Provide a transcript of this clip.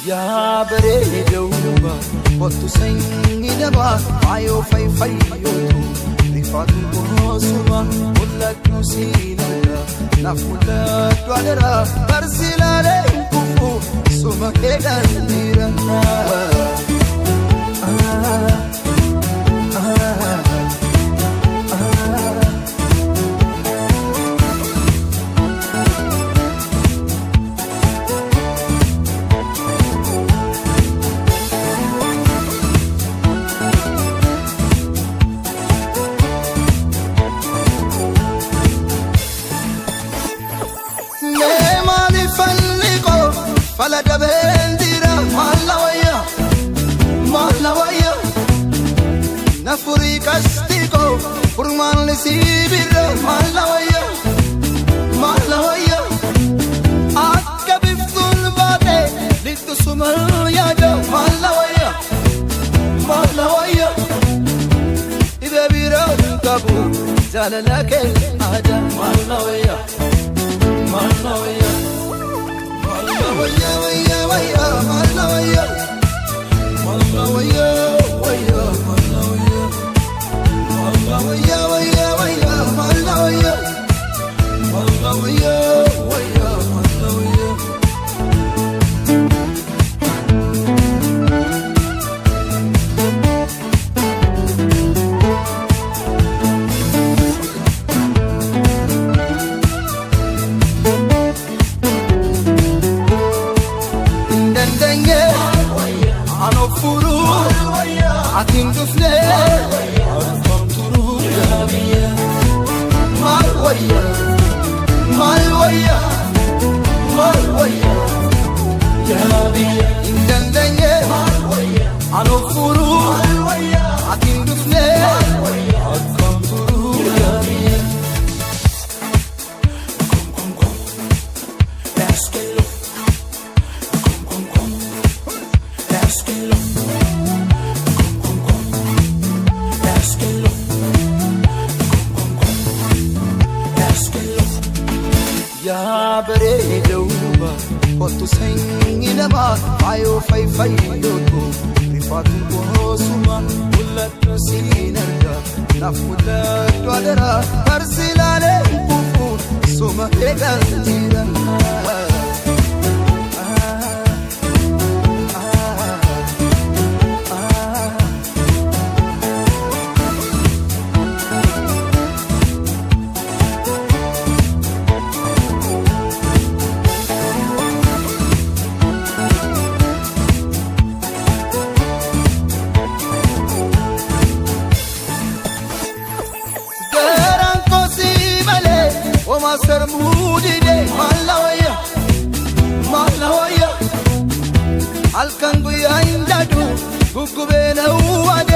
Yaa bareedawwa kottu sanyii dabaa faayoo fayyootu rifaatu goosuma mul'adhu siin argaa naaf mul'adhu adaraa barsi ilaalee hin kufu suma keedhaan jira. Mee maaliif falli koo fala dabeen jira maal wayya maal wayya na furii qasti koo furmaanni si bira maal wayya maal wayya akka biftuun baate lixxu sumal yaada maal wayya maal wayya dhibee biraa hin qabu jaalala kee aadaa maal wayya maal wayya maal wayya wayya wayya maal wayya maal wayya wayya maal wayya maal wayya wayya wayya maal wayya maal wayya wayya maal wayya. Hin dandeenye an of furuu ati hin dhufne akkam turuu maal wayya maal wayya maal wayya hin dandeenye an of furuu ati hin dhufne akkam turuu. Yaa bareedawwa kottu sanyii namaa faayoo fayyootu rifaatu goosuma mul'adhu siin argaa naaf mul'adhu adaraa barsi ilaalee hin kufu suma keedhaan jira. Garaan koo si malee homaa sarmuu didee maal wayya maal wayya halkan guyyaa hin daadu guggubee na uwwaade.